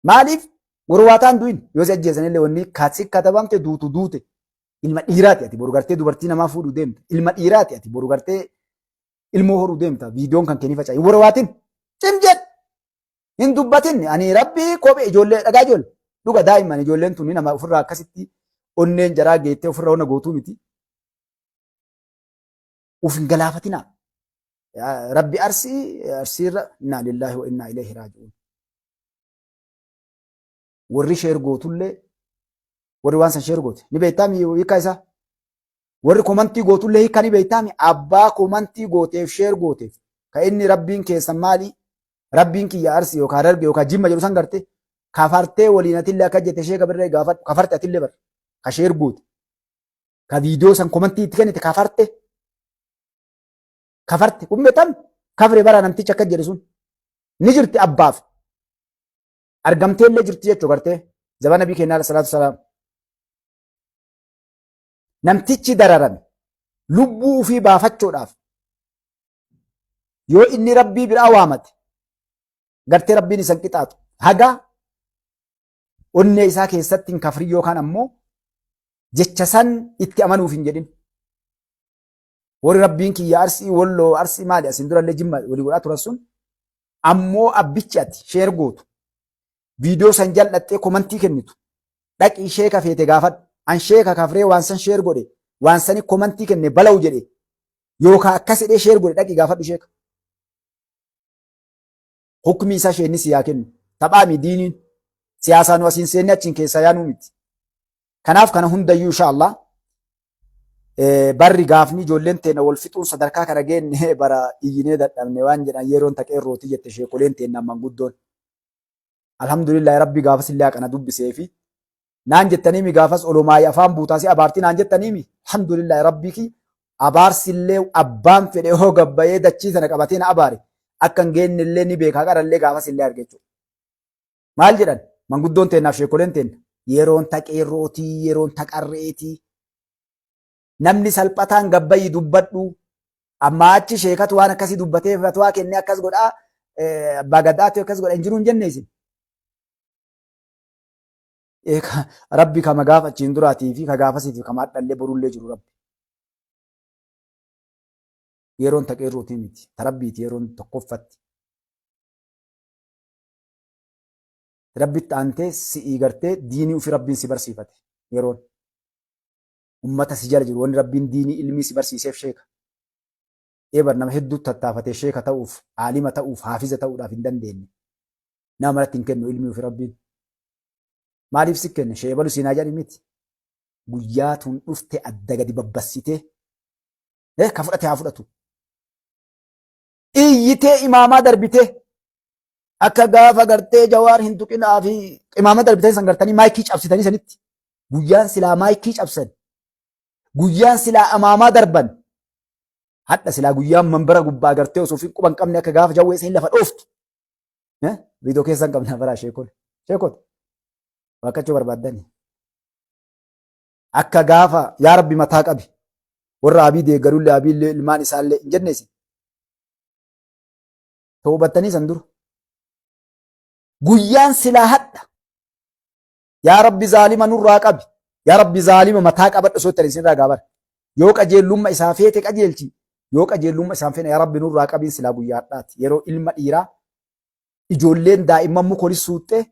Maaliif warwaataan du'in yoo si ajjeesanillee wanni si katabamte duutu duute. Ilma dhiiraati ati boru gartee dubartii namaa fuudhuu deemta. Ilma dhiiraati ati boru gartee ilmoo horuu deemta. Viidiyoon kan kee ni faca'a. Hin warwaatin. Cim jedh. Hin dubbatin. Ani rabbii kophee ijoollee dhagaa ijoollee. Dhuga daa'imman ijoolleen tuni nama ofirraa akkasitti onneen jaraa geettee ofirraa onna gootuu miti. Uf hin galaafatinaa. Rabbi arsii arsiirra innaa lillaahi wa innaa ilayhi raaji'uun. Warri share gootullee warri waan san share goote ni beektaami hiikkaa isaa. Warri komantii gootullee hiikkaa ni beektaami abbaa komantii gooteef share gooteef ka inni rabbiin keessan maali rabbiin kiyya arsii yookaan hararge yookaan jimma jedhu san garte kafartee waliin atillee akka jette sheeka birree gaafadhu kafarte atillee bar ka share goote ka viidiyoo san komantii itti kennite kafarte kafarte kun beektaami kafre bara namticha akka jedhe sun ni jirti abbaaf argamtee illee jirti jechuu gartee zabana nabii kennaa salaatu salaam. Namtichi dararame lubbuu ofii baafachuudhaaf yoo inni rabbii biraa waamate gartee rabbiin isan qixaaxu haga onnee isaa keessatti hin kafrin yookaan ammoo jecha san itti amanuuf hin jedhin. Warri rabbiin kiyya arsii walloo arsii maali asiin durallee jimma walii godhaa turan sun ammoo abbichi ati sheer gootu viidiyoo san jal'attee komantii kennitu dhaqii sheeka feete gaafadhu an sheeka kafree waan san sheer godhe waan sani komantii kenne bala'u jedhe yookaan akkas jedhee sheer godhe dhaqii gaafadhu sheeka. Hukmii isaa sheenni si yaa kennu. Taphaami diiniin siyaasaa nu asiin seenne achiin keessaa yaanuu miti. Kanaaf kana hundayyuu insha Allah barri gaafni ijoolleen teenya wal fixuun sadarkaa kana geenne bara iyyinee dadhabne waan jedhan yeroon taqeerrooti jette sheekoleen teenya manguddoon. Alhamdulillah rabbi gaafas illee haqana dubbisee fi naan jettaniimi gaafas olomaayii afaan buutaasii abaartii naan jettaniimi alhamdulillah rabbii ki abaarsillee abbaan fedhe hoo gabbayee dachii sana qabatee na abaare akka hin geennellee ni beeka qarallee gaafas illee arge jechuudha. Maal jedhan manguddoon teennaaf sheekoleen teenna yeroon taqeerrootii yeroon taqarreetii namni salphataan gabbayii dubbadhu amma achi sheekatu waan akkasii dubbatee fatwaa kennee akkas godhaa abbaa gadaatu akkas godha hin jiru hin jenne isin. Rabbi kama gaafa achiin duraatii fi ka gaafasii fi kama hadhallee borullee jiru rabbi. Yeroon taqeerrootii miti ta rabbiiti yeroon tokkoffatti. Rabbitti aantee si'ii gartee diinii ofii rabbiin si barsiifate yeroon. Ummata si jala jiru wanni rabbiin diinii ilmii si barsiiseef sheeka. Eebar nama hedduu tattaafatee sheeka ta'uuf, aalima ta'uuf, haafiza ta'uudhaaf hin dandeenye. Nama maratti hin kennu ilmii ofii rabbiin. Maaliif si kenne? Sheebalu siin haa jedhani miti. Guyyaa tun dhufte adda gadi babbassitee ka fudhate haa fudhatu. Iyyitee imaamaa darbitee akka gaafa gartee jawaar hin tuqinaa fi imaama darbitanii san gartanii maayikii cabsitanii sanitti guyyaan silaa maayikii cabsan guyyaan silaa amaamaa darban hadha silaa guyyaan manbara gubbaa gartee osoo fi quban qabne akka gaafa jawwee san lafa dhooftu viidiyoo keessan qabna baraa sheekol sheekot waakkachuu barbaaddani akka gaafa yaa rabbi mataa qabi warra abii deeggarullee abiillee ilmaan isaallee hin jenne isin Toobattanii san dura. Guyyaan silaa hadha. Yaa Rabbi zaalima nurraa qabi. Yaa Rabbi zaalima mataa qabadhu osoo ittiin isinirraa gaabara. Yoo qajeellumma isaa feete qajeelchi. Yoo qajeellumma isaan feene yaa Rabbi nurraa qabiin silaa guyyaa hadhaati. Yeroo ilma dhiiraa ijoolleen daa'imman muka oli suuxxee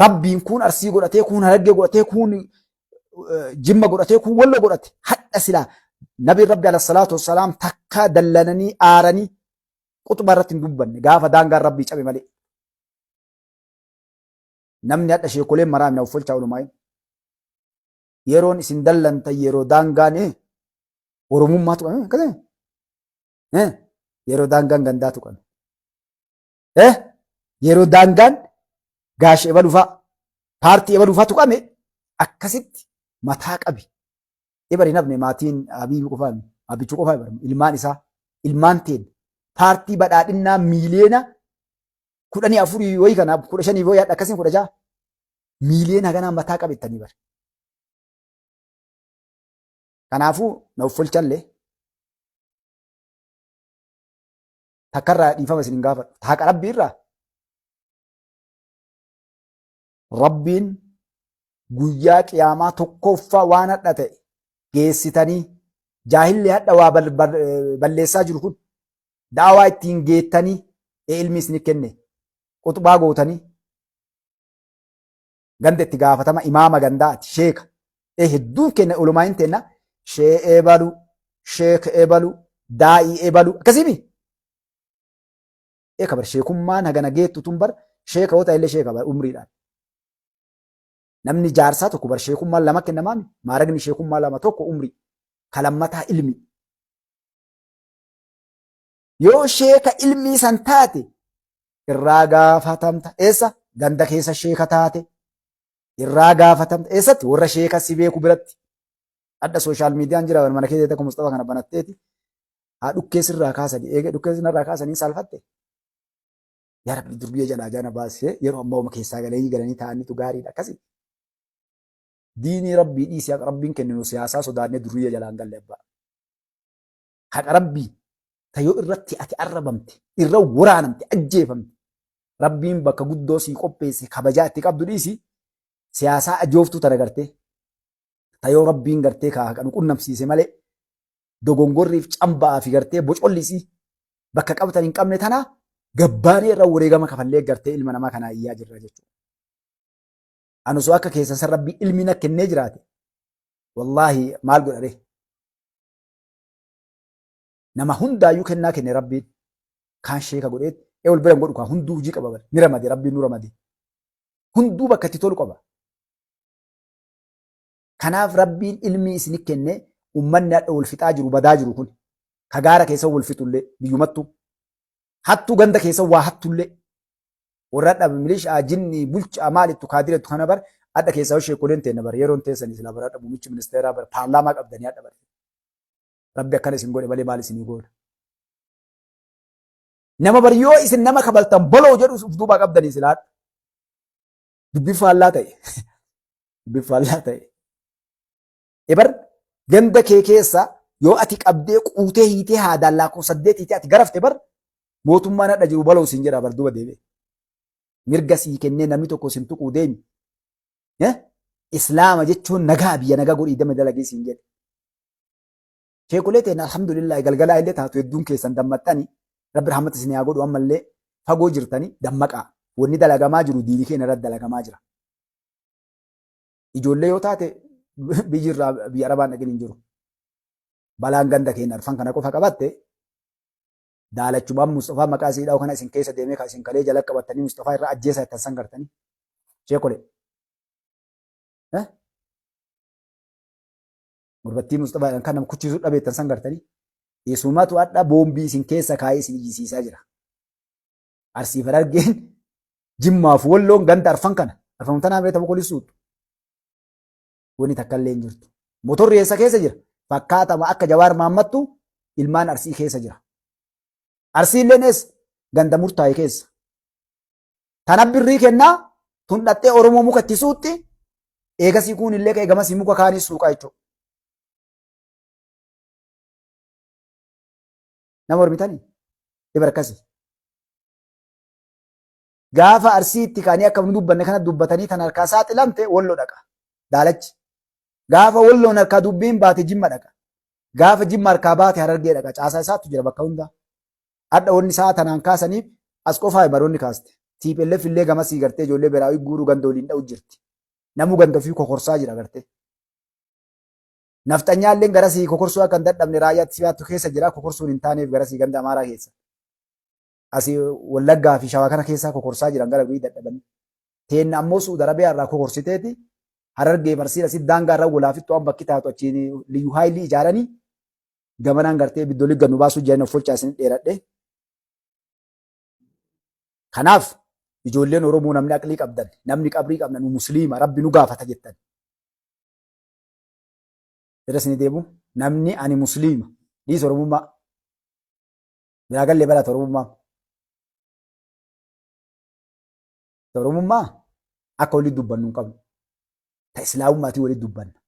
Rabbiin kuun arsii godhatee kuun harargee godhatee kuun jimma godhatee kuun wallo godhate hadha silaa nabiin rabbi alayhi salaatu wassalaam takka dallananii aaranii quxubaa irratti hin dubbanne gaafa daangaan rabbii cabe malee. Namni hadha sheekoleen maraa mina uffolchaa olumaayin. Yeroon isin dallantan yeroo daangaan oromummaa tuqame akkasii yeroo daangaan gandaa tuqame. Yeroo daangaan gaashe ebaluu fa'a paartii ebaluu fa'a tuqame akkasitti mataa qabi. Ebar hin hafne maatiin Abiy qofaa Abichuu qofaa ebar ilmaan isaa ilmaan teen paartii badhaadhinnaa miiliyoona 14 wayii kana 15 wayii hadha akkasiin 16 miiliyoona haganaa mataa qabettanii bar. Kanaafuu na uffolchallee takkarraa dhiifama isin hin gaafadhu. Haqa rabbii irraa. Rabbiin guyyaa qiyaamaa tokkoffaa waan hadha ta'e geessitanii jaahilli hadha waa balleessaa jiru kun da'awaa ittiin geettanii ilmi isin kenne quxubaa gootanii ganda itti gaafatama imaama gandaati sheeka hedduun kenna ulumaayin teenna shee eebalu sheek eebalu daa'ii eebalu akkasiimi. Eeka bar sheekummaan hagana geettu tun bar sheeka yoo ta'e illee sheeka bar umriidhaan. Namni jaarsaa tokko bar sheekummaan lama kennamaami. Maaragni sheekummaa lama tokko umrii. Ka lammataa ilmi. Yoo sheeka ilmii san taate irraa gaafatamta. Eessa? Ganda keessa sheeka taate. Irraa gaafatamta. Eessatti? Warra sheeka si beeku biratti. Adda sooshaal miidiyaan jira mana keessa tokko Mustafa kana banatteeti. Haa dhukkee sirraa kaasanii eega dhukkee sirraa kaasanii saalfatte. Yaa Rabbi durbiya jalaa jana baasee yeroo ammaa uma keessaa galanii galanii taa'anitu gaariidha akkasii. Diinii Rabbii dhiisii haqa Rabbiin kenninu siyaasaa sodaannee durriya jalaan galle abbaa. Haqa Rabbii ta yoo irratti ati arrabamte irra waraanamte ajjeefamte Rabbiin bakka guddoo sii qopheesse kabajaa itti qabdu dhiisi siyaasaa ajooftuu tana gartee ta yoo Rabbiin gartee kaa haqa nu qunnamsiise malee dogongorriif camba'aa fi gartee bocollisii bakka qabatan hin qabne tana gabbaanee irra wareegama kafallee gartee ilma namaa kanaa iyyaa jirra jechuudha. Ani osoo akka keessan san Rabbii ilmi na kennee jiraate wallaahi maal godha ree? Nama hundaayyuu kennaa kenne Rabbiin kaan sheeka godhee ee wal bira hin godhu kaa hunduu hojii qaba bara ni ramade Rabbiin nu ramade hunduu bakka itti tolu qaba. Kanaaf Rabbiin ilmii isini kenne ummanni hadha wal fixaa jiru badaa jiru kun ka gaara keessa wal fixullee biyyumattuu hattuu ganda keessa waa hattullee warra hadha milishaa jinni bulchaa maalittu kaadirettu kana bar hadha keessaa yoo sheekoleen teenna bar yeroon teessanii silaa bar hadha muummichi ministeeraa bar paarlaamaa qabdanii hadha bar Rabbi akkana isin godhe malee maal isinii goona. Nama bar yoo isin nama kabaltan boloo jedhu uf duubaa qabdanii silaa hadha. Dubbii faallaa ta'e. Dubbii faallaa ta'e. Ebar ganda kee keessa yoo ati qabdee quutee hiitee haadaan laakkoo saddeet hiitee ati garafte bar mootummaan hadha jiru baloo siin jedha bar duuba deebi'e. Mirga sii kennee namni tokko sin tuquu deemi. Islaama jechuun nagaa biyya nagaa godhii dama dalagee siin jedhe. Sheekolee teena alhamdulillah galgalaa illee taatu hedduun keessan dammaxxani rabbi rahmata isin haa godhu ammallee fagoo jirtani dammaqaa. Wanni dalagamaa jiru diini keenya irratti dalagamaa jira. Ijoollee yoo taate biyyi irraa biyya arabaan dhaqin hin jiru. Balaan ganda keenya arfan kana qofa qabatte daalachumaan Mustafaa maqaa isii dhawu kana isin keessa deemee kan isin kalee jala qabattanii Mustafaa irraa ajjeesaa jettan san gartanii. Sheekolee. Gurbattii Mustafaa jedhan kan nama kuchisuu dhabeettan san gartanii. Isumatu hadha boombii isin keessa kaa'ee isin iyyisiisaa jira. Arsii Harargeen Jimmaaf Walloon ganda arfan kana arfan tanaa beekta boqolii suutu. Wani takka illee hin jirtu. Motorri eessa keessa jira? Fakkaatama akka Jawaar Maammattu ilmaan Arsii keessa jira. Arsii illeen eessa? Ganda murtaa'e keessa. Tana birrii kennaa tun dhaxxee Oromoo muka itti suutti eegasii kuun illee ka'e gamasii muka kaanii suuqaa jechuudha. Nama mormitanii? Ibar akkasii. Gaafa Arsii itti kaanii akka nu dubbanne kana dubbatanii tan harkaa saaxilamte Wallo dhaqa. Daalachi. Gaafa Walloon harkaa dubbiin baate Jimma dhaqa. Gaafa Jimma harkaa baate Harargee dhaqa. Caasaa isaatu jira bakka hundaa. Hadha wanni isaa tanaan kaasaniif as qofaa baroonni kaaste. TPLF illee gamasii gartee ijoollee beraawii guuruu ganda waliin dha'u jirti. Namuu ganda ofii kokorsaa jira gartee. Nafxanyaa illee garasii kokorsuu akka hin dadhabne raayyaatti siyaattu keessa jira kokorsuun hin taaneef garasii ganda Amaaraa keessa. Asii Wallaggaa fi Shawaa kana keessaa kokorsaa jiran gara biyyi dadhabanii. Teenna ammoo Su'uud Arabiyaa irraa kokorsiteeti Harargee Barsiin asii daangaa irra walaafittu waan bakki taatu achiin liyyu haayilii ijaaranii gamanaan gartee ibiddolii gad nu baasuu jiran of folchaa isin dheeradhe. Kanaaf ijoolleen Oromoo namni aqlii qabdan namni qabrii qabna nu musliima rabbi nu gaafata jettan. Irra isin deemu namni ani musliima dhiis Oromummaa. Biraa gallee barata Oromummaa. Oromummaa akka walitti dubbannu hin qabnu. Ta Islaamummaatiin walitti dubbanna.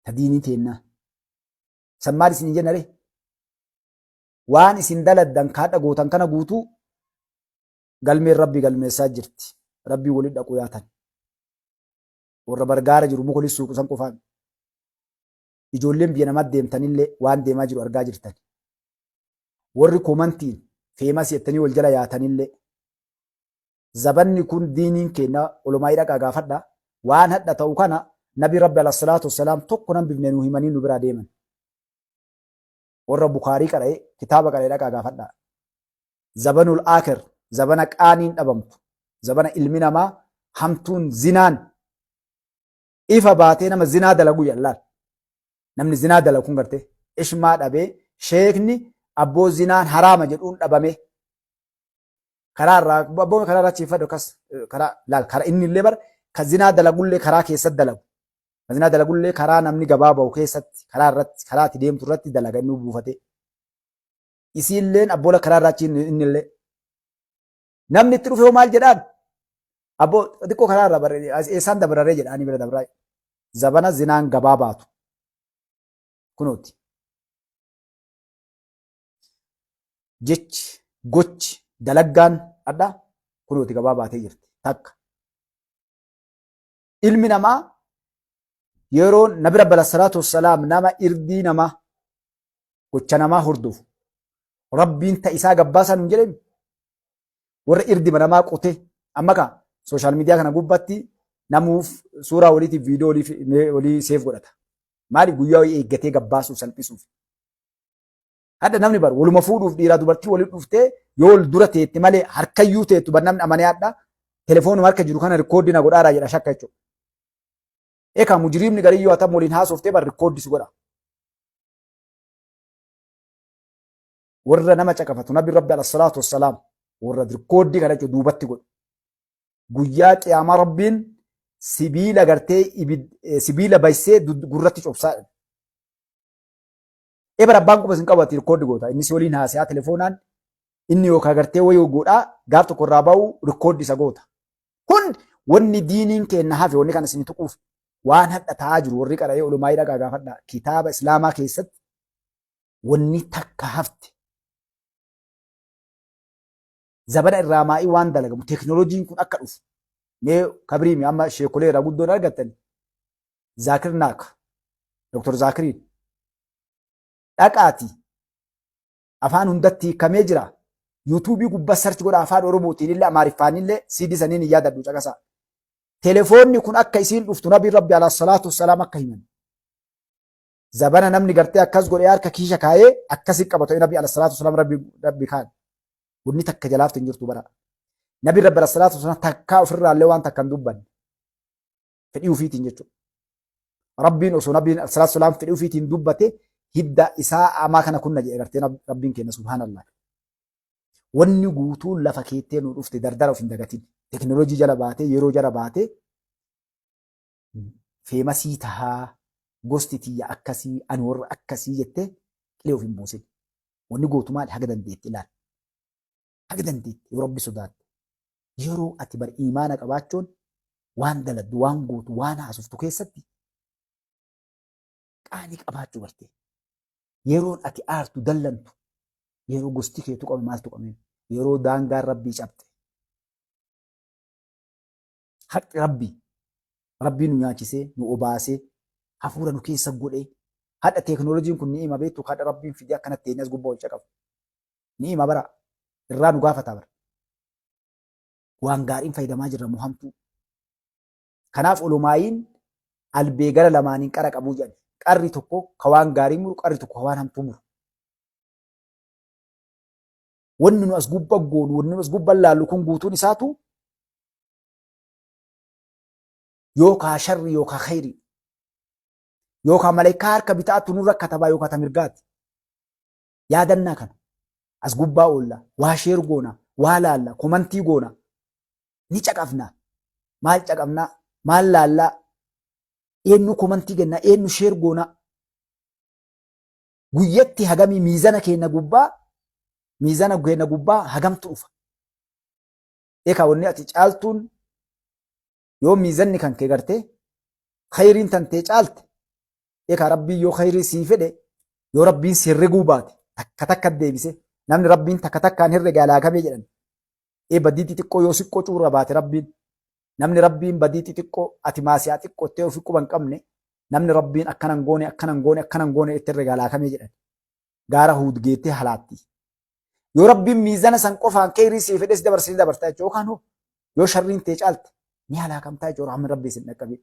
Ta diinii teennaa. San maal isin jenna ree? Waan isin daladdan kaadha gootan kana guutuu galmeen Rabbi galmeessaa jirti. Rabbii waliin dhaquu yaatan. Warra bargaara jiru muka waliin suuqu san qofaan. Ijoolleen biyya namaa deemtanillee waan deemaa jiru argaa jirtan. Warri komantiin famous jettanii wal jala yaatanillee. Zabanni kun diiniin keenya olumaa dhaqaa gaafadha. Waan hadha ta'u kana Nabi Rabbi alayhi salaatu wassalaam tokko nan bifne nu himanii nu biraa deeman. Warra Bukaarii qara'ee kitaaba qara'ee dhaqaa gaafadha. Zabanul aakhir, zabana qaaniin dhabamtu, zabana ilmi namaa hamtuun zinaan ifa baatee nama zinaa dalagu jallaan. Namni zinaa dalagu kun gartee ishmaa dhabee sheekni abboo zinaan haraama jedhuun dhabame. Karaa irraa abboo karaa irraa chiifadhu akkas karaa laal karaa inni illee bar ka zinaa dalagullee karaa keessatti dalagu. Ka zinaa dalagullee karaa namni gabaa bahu keessatti karaa irratti karaa itti deemtu irratti dalaga inni buufatee. Isiilleen abboola karaa irraa achi inni illee. Namni itti dhufe hoo maal jedhaan? Abboo xiqqoo karaa irraa barree eessaan dabararee jedhaanii bira dabraa. Zabana zinaan gabaa baatu. Kunooti. Jechi, gochi, dalaggaan adda kunooti gabaa baatee jirti. Takka. Ilmi namaa yeroo Nabi Rabbi alayhi salaatu wassalaam nama irdii namaa gocha namaa hordofu Rabbiin ta isaa gabbaasaa nun jedhemi warra irdima namaa qotee amma kaa social media kana gubbatti namuuf suuraa waliitiif viidiyoo walii save godhata. Maali guyyaa wayii eeggatee gabbaasuuf salphisuuf. Hadha namni bar waluma fuudhuuf dhiiraa dubartii waliin dhuftee yoo wal dura teetti malee harkayyuu teettu bar namni amanee hadha telefoonuma harka jiru kana record na godhaaraa jedha shakka jechuudha. Eekaa mujriimni garii yoo atam waliin haasoftee bar record si godha. Warra nama caqafatu Nabi Rabbi alayhi salaatu wassalaam warra record kana jechuudha duubatti godhu. Guyyaa qiyaamaa Rabbiin sibiila gartee sibiila baysee gurratti cobsaa. Ebar abbaan quba sin qabu ati record goota. Inni si waliin haasayaa telefoonaan inni yookaan gartee wayii godhaa gaaf tokko irraa ba'u record isa goota. Hundi wanni diiniin keenna hafe wanni kana isin tuquuf waan hadha ta'aa jiru warri qara'ee olumaayii dhaqaa gaafadha. Kitaaba Islaamaa keessatti wanni takka hafte. Zabana irraa maa'ii waan dalagamu teekinooloojiin kun akka dhufu. Mee kabriimi amma sheekolee irraa guddoon argattani. Zaakir Naak, Dr. Zaakiriin dhaqaati afaan hundatti hiikamee jira. Yuutuubii gubbaa search godha afaan Oromootiin illee Amaariffaan illee siidii saniin hin yaadadhu caqasaa. Telefoonni kun akka isiin dhuftu Nabi Rabbi alayhi salaatu wassalaam akka himan. Zabana namni gartee akkas godhee harka kiisha kaayee akkasi qabatu Nabi alayhi salaatu wassalaam Rabbi kaan. Wanni takka jalaafti hin jirtu bara. Nabi Rabbi alayhi salaatu wassalaam takkaa ofirraa illee waan takka hin dubbanne. Fedhii ofiitiin jechuudha. Rabbiin osoo Nabiin alayhi salaatu wassalaam fedhii ofiitiin dubbate hidda isaa amaa kana kunna jedhe gartee Rabbiin kenna subhaanallah. Wanni guutuun lafa keettee nu dhufte dardara of hin dagatin. Teknooloojii jala baatee yeroo jala baatee famous tahaa gosti tiyya akkasii ani warra akkasii jettee qilee of hin buusin. Wanni gootu maali haga dandeetti ilaali. Haga dandeetti yoo Rabbi sodaatte. Yeroo ati bar imaana qabaachuun waan daladdu waan gootu waan haasoftu keessatti qaanii qabaachuu barte. Yeroon ati aartu dallantu yeroo gosti keetu qabe maaltu qabeen yeroo daangaan Rabbii cabxe. Haqi Rabbii Rabbii nu nyaachisee nu obaasee hafuura nu keessa godhee hadha teeknooloojiin kun ni'ima beektu hadha Rabbiin fidee akkanatti eenyas gubbaa ol caqabu. Ni'ima bara irraa nu gaafata bara. Waan gaariin fayyadamaa jirra moo hamtuu. Kanaaf olomaayiin albee gara lamaaniin qara qabuu jedhan. Qarri tokko ka waan gaarii muru, qarri tokko ka waan hamtuu muru. Wanni nu as gubba goonu, wanni nu as gubba laallu kun guutuun isaatu yookaa sharri yookaa khayri yookaa malaayikaa harka bitaatu nurra katabaa yookaa ta mirgaati. Yaadannaa kana as gubbaa oolla, waa share goona, waa laalla, comment goona, ni caqafna. Maal caqafnaa? Maal laallaa? Eenyu comment kenna? Eenyu share goona? Guyyatti hagamii miizana keenya gubbaa hagamtu dhufa? Eekaa wanni ati caaltuun yoo miizanni kan kee gartee khayriin tantee caalte, eekaa Rabbiin yoo khayrii sii fedhe, yoo Rabbiin si herreguu baate takka takka deebise, namni Rabbiin takka takkaan herrege alaakamee jedhan. Ee, badii xixiqqoo yoo siqqoo cuurra baate Rabbiin. Namni Rabbiin badii xixiqqoo ati maasiyaa xiqqoo ittee ofii quba hin qabne namni Rabbiin akkana hin goone akkana hin goone akkana hin goone itti herrega halaakamee jedhan. Gaara huud geettee halaatti. Yoo Rabbiin miizana san qofaan keeyrii sii fedhes dabarsanii dabartaa jechuudha. Yookaan hoo yoo sharriin tee caalte ni halaakamtaa jechuudha. Rahmanni Rabbii isin dhaqqabee.